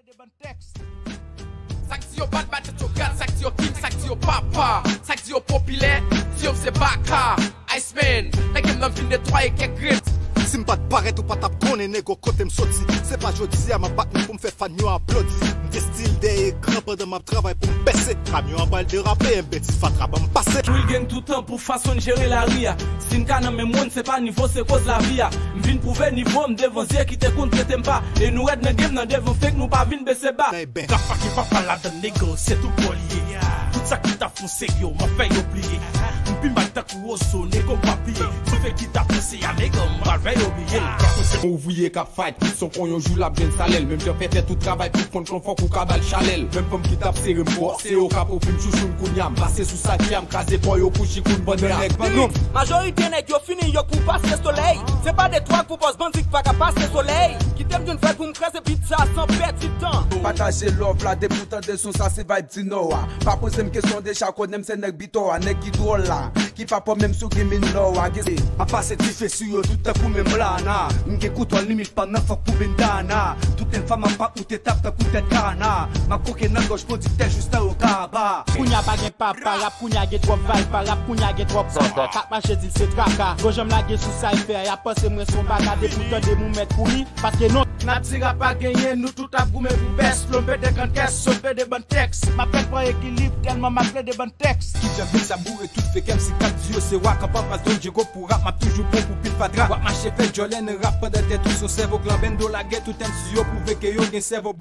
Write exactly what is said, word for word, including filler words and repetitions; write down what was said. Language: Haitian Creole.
Sa k di yo bad, bad tèt yo grad, sa k di yo king, sa k di yo papa, sa k di yo popilè, di yo m se baka. Iceman, nan game nan vin netwaye kèk grenn. Si m pa t parèt ou pa t ap konnen nego kote m soti. Se pa jodi a m ap bat men pou m fè fan yo aplodi. M te stil dèyè ekran pandan m ap travay pou m pèse. Kamyon an pral derape, M bèti fatra ban m pase. Real gang toutan pou fason n jere lari a. Si n ka nan menm wonn, se pa nivo, se koz lavi a. M vin pwouve nivo m devan zye ki te konn trete m pa. E nou rèd nan game nan devan fake, nou pa vin bese ba. Nan ebè. Rap pa gen papa ladan, nego, se tou kò li ye. Tout sa ki t ap fon serye, m ap fè yo bliye. M pi mal tankou Ozo, nego, m pa bliye. Ti fake ki t ap panse a, nego, m pral fè yo bliye. Rap se yon ouvriye k ap fight, ki son kon yon jou l ap jwenn salè l. Menm jan fè tèt ou travay pou konn klon, fòk ou ka ba l chalè l. Menm fanm ki t ap sere m bò, se yo k ap ofri m chouchou m kounye a. M pase sou sa ki a, m kraze kò yo pou chikoun pandan nèg ban nou. Majorite nèg yo fini yo pou pase solèy. Se pa de twa pou bòs bandi k pa ka pase solèy. Kite m jwenn fè pou m kraze bit sa san pèdi tan. Pataje love la, depi w tande son sa se vibe di nò a. Pa poze m kesyon deja, konnen m se nèg bitò a, nèg ki dwòl la, ki pa pò menm si w gen min lò a. Gen se. M ap pase dife sou yo tout tankou menm lana. M gen koutwa limit pa m nan fòk pou bendana. Tout enfam ap ap moute tap tankou tèt kana. M ap koke nan gòj pwodiktè jis nan yo kaba. Kounya pa gen papa rap, kounya gen twòp vibe pa rap, kounya gen twòp zòt k ap mache di l se traka. Gon janm lage sou sa y fè, y ap panse mwen se yon baka, depi w tande m ou mèt kouri, paske non. N ap di rap pa genyen, nou tout ap goumen pou bès, lòm pede kannkès, sòt pede bann tèks. M ap fè pran ekilib tèlman m ap plede bann tèks. Kijan bit sa boure tout fake, M C Kat di yo se wa, kanpe anfas Don Diego pou rap, m ap toujou pran pou pil fatra. W ap mache fè djòlè nan rap pandan tèt ou se yon sèvo k lanbendo lagè, tout M C yo pwouve ke yo gen sèvo.